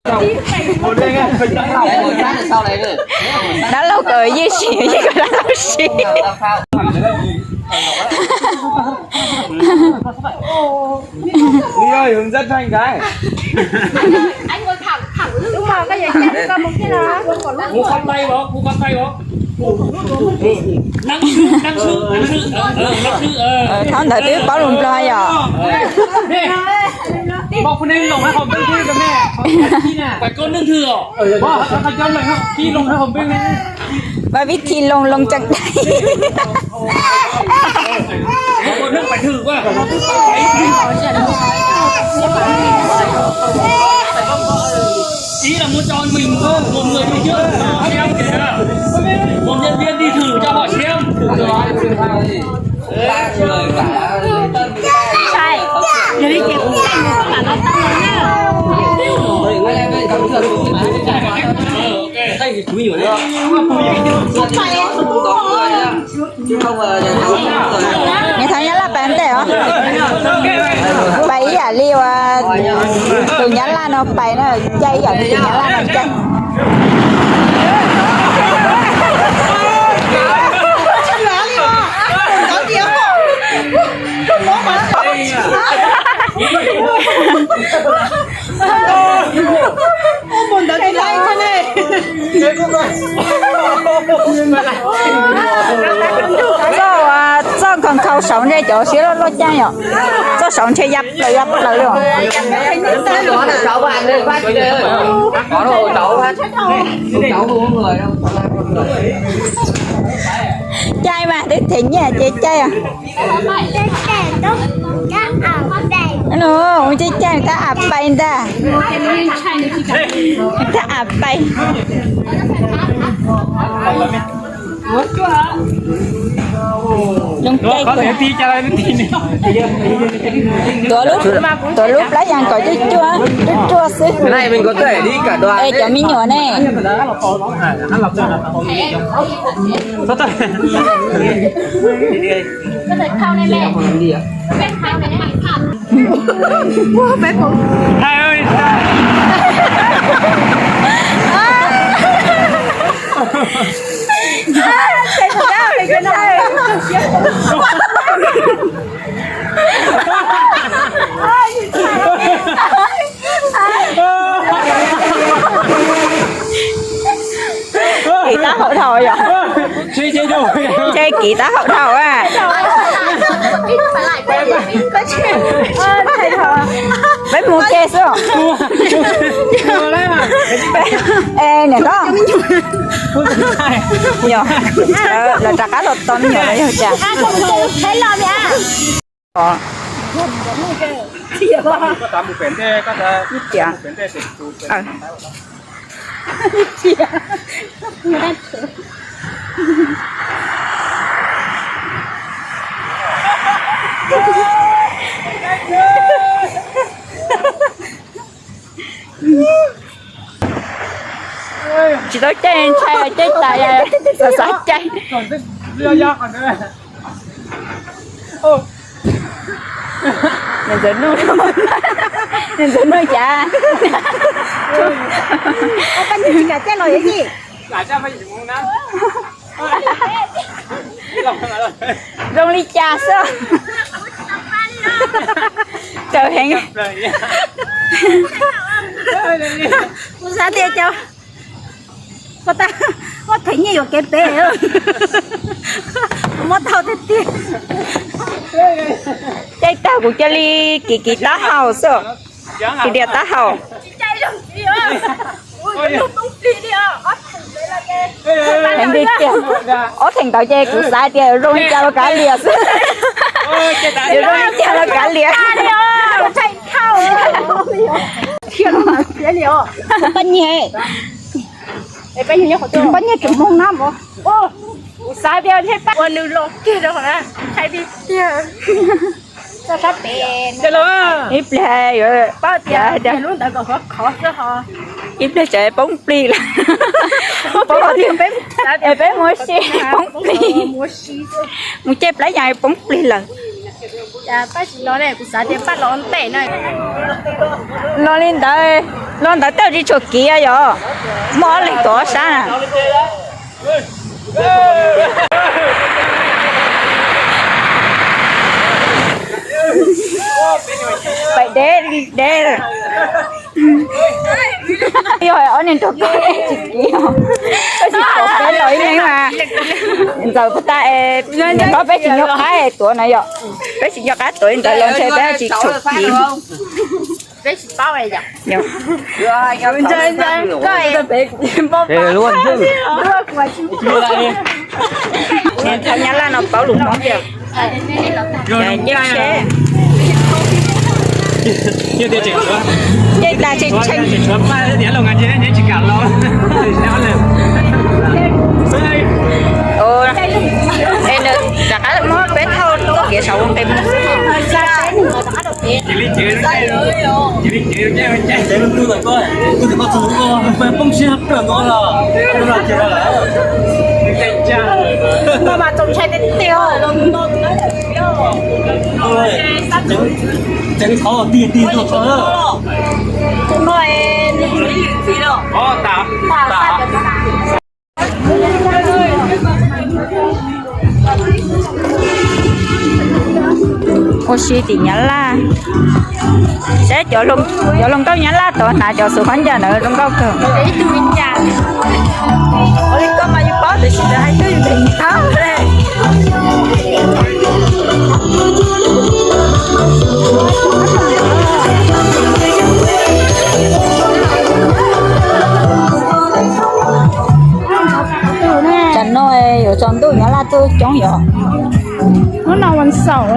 Dab laug kom yeej siv, yeej kom dab laug siv. Thaum ntawd twb paub lus Nplog yom. Ba vib thi loo loo tseem dai. Ý là muốn cho mình một người đi trước, một nhân viên đi thử cho họ xem. Sai, giờ đi chị cũng canh một các bạn đó tao rồi nha. Nws thov Nyab Laj pais ntej os. Pais ib yam li uas tus Nyab Laj no pais na, caij ib yam li tus Nyab Laj no caij. Txoj, txoj nkhaus saud ntshe cov siab loj loj caij yom. Txoj saud ntshe ya plaws ya plaws li os. Caij mas twb them nyiaj ces caij os. Ua caij caij tab am pais ntag. Tab am pais. Zoo caij. Tuav lub, tuav lub plab yas kom cuaj cuaj, ruaj ruaj xwb. Es cov me nyuam ne. Kiv tab hau dhau yom. Ntshe kiv tab hau dhau a. Peb mus ke xwb. Es niam koj, los rov qab los tos me nyuam los yog cas? Tsis tau caij ntshai caij tas, xav xav caij. Niam ntxawm Nuj, niam ntxawm Nuj cas? Zoo li cas xwb? Tsaws heev. Kuv xav tias cov, muab them nyiaj yuam kev pem, muab tau tiag tiag. Caij tag kuv cia li kiv kiv taub hau xwb. Kiv diam taub hau. Heev tiag tiag. Ob theem ntawd ces kuv xav tias zoo li cas los kav liam xwb. Yuav zoo li cas los kav liam. Paj Nyiag, Paj Nyiag tseem moog na mog. Kuv xav tias ua nws los kiag rau hauv na, thaij tiag tiag. Txoj sab pem ib pliag yuav paub tias lub ntawd kom khov khov xwb ho. Ib pliag tsam poob plig lawm. Poob plig, peb mus si poob plig. Mus caij plab yas poob plig lawm. Paj tsis los ne, kuv xav tias paj los ntej na. Los li ntawd. Los ntawd tej tsis tshua kiv yom, muaj ob leeg tuav ob sab na. Pais deb li deb. Yog ob niag nrog koj tsis kiv, koj tsis tuav peb los ib leeg mas. Ntxawm puas tas, hlob peb tsis nco qab tuav na yom. Peb tsis nco qab tuav li ntawd los ntshe peb tsis tshua kiv. Nyab Laj no paub lus Hmoob tiag. Ncej tas tseem tsheej. Rov qab muab peb thauj tuaj kev saum ua nqe mus xwb. Ua si tim Nyab Laj. Saib cov hluas nkauj Nyab Laj tod hnav cov xuv khaub ncaws ntawd zoo nkauj kawg. Ua li koj mas yus paub tiam sis lawv hais twb yus tsis paub li. Tsam no yuav tsaus ntuj Nyab Laj tuaj coob yom. Hnub no ua xaum,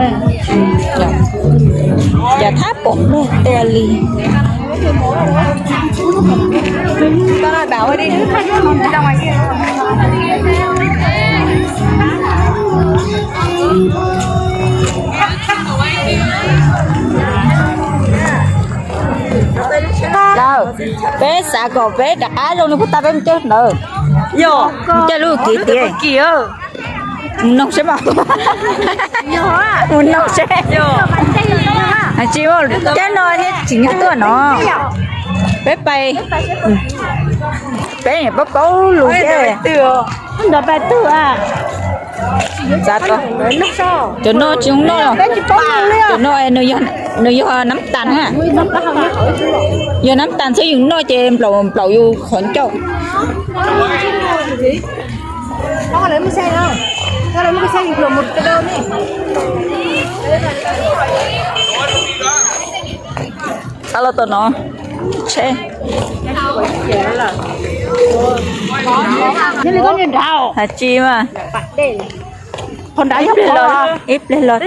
cas thab pom luag tua li. Lawm, peb xav kom peb rov qab zoo li puag ta peb mus caij ntawd. Yog, caij lub kiv tiag. Mus noog seb mas. Mus noog seb. Tsis, caij no thiab tsim nyog tuaj no. Peb pais, peb paub paub lus thiab. Cov no tsis zoo noj los? Cov no nws yog nab tas na. Yog nab tas xwb yus noj ces nplaum nplaum yus qhov ncauj. Txav los tom no. Tsheb. Hais tsis mas. Ib pliag los.